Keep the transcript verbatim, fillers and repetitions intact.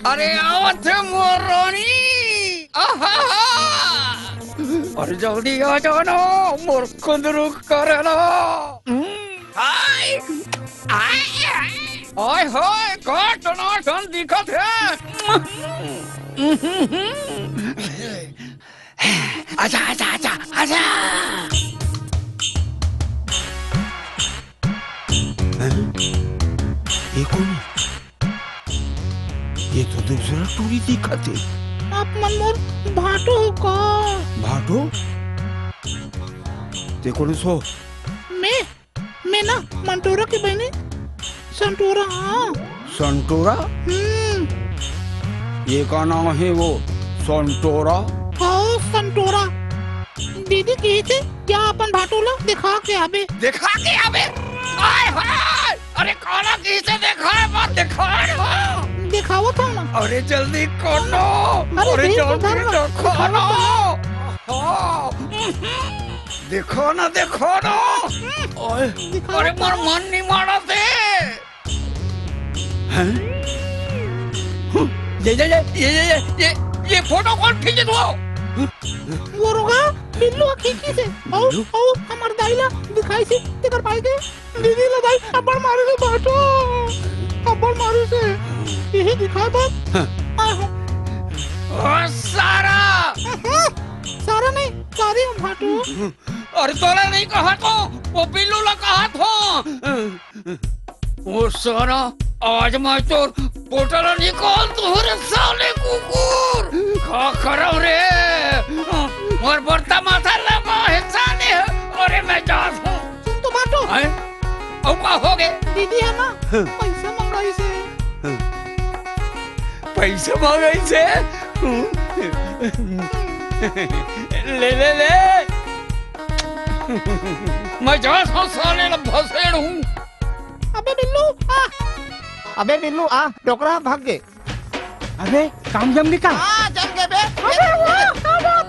अरे आवत हे मोर रानी। आहा! अरे जल्दी आ जाना, मोर कुंदरू करेला। हम्म, हाय। आय, आय। हाय, हाय, का टनाटन दिखत हे। आजा, आजा, आजा, आजा। हैं? ये कोन? ये तो दूसरा टूरी दिखत हे। आप मन मोर भाटो हो का? भाटो? ते कोन हस? मैं, मैं ना मंटोरा के बहिनी संटोरा, हाँ। संटोरा? हम्म। ये का नाम हे वो, संटोरा? हाँ, संटोरा। दीदी कहिस हे, जा अपन भाटो ला देखा के आबे। देखा के आबे? हाय, हाय! अरे, काला कहिस हे देखाय बर, देखाय ना। देखावत हँव ना। अरे, जल्दी कर ना। अरे, अरे, देख जल्दी तो धर ना। देखा ना। हाँ। देखा ना, देखा ना। ओए, देखा अरे, तो। मोर मन नहीं मानत हे। हैं? ये, ये, ये फोटो कोन खींचिस हे? वो रोगा, बिल्लू खींचिस हे। अउ, बिल्लू? अउ, हमर दाई ला दिखाइस हे, तेकर पाय के। दीदी ला दाई अब्बड़ मारिस हे भाटो, अब्बड़ मारिस हे। यही दिखाय बर। हाँ। आहो। ओ सारा! सारा नहीं, sorry भाटो। अरे तोला नहीं कहत हँव, वो बिल्लू ला कहत हँव। ओ सारा, आज मैं तोर पोटा ला निकाल दूँ रे साले कुकुर। का करँव रे? मोर बरता माथा लगा हे साले। अरे मैं जात हँव। सुन तो भाटो। हैं? अउ का होगे? दीदी हे ना, हाँ। पैसा मंगाइस हे। हाँ। पैसा मंगाइस हे? ले, ले, ले। मैं जात हँव साले ला भसेड़हूँ। अबे बिल्लू, आ। अबे बिल्लू, आ, डोकरा भाग गे। अबे, काम जम गे का? हाँ, जम गे बे। अबे, वो, अबे।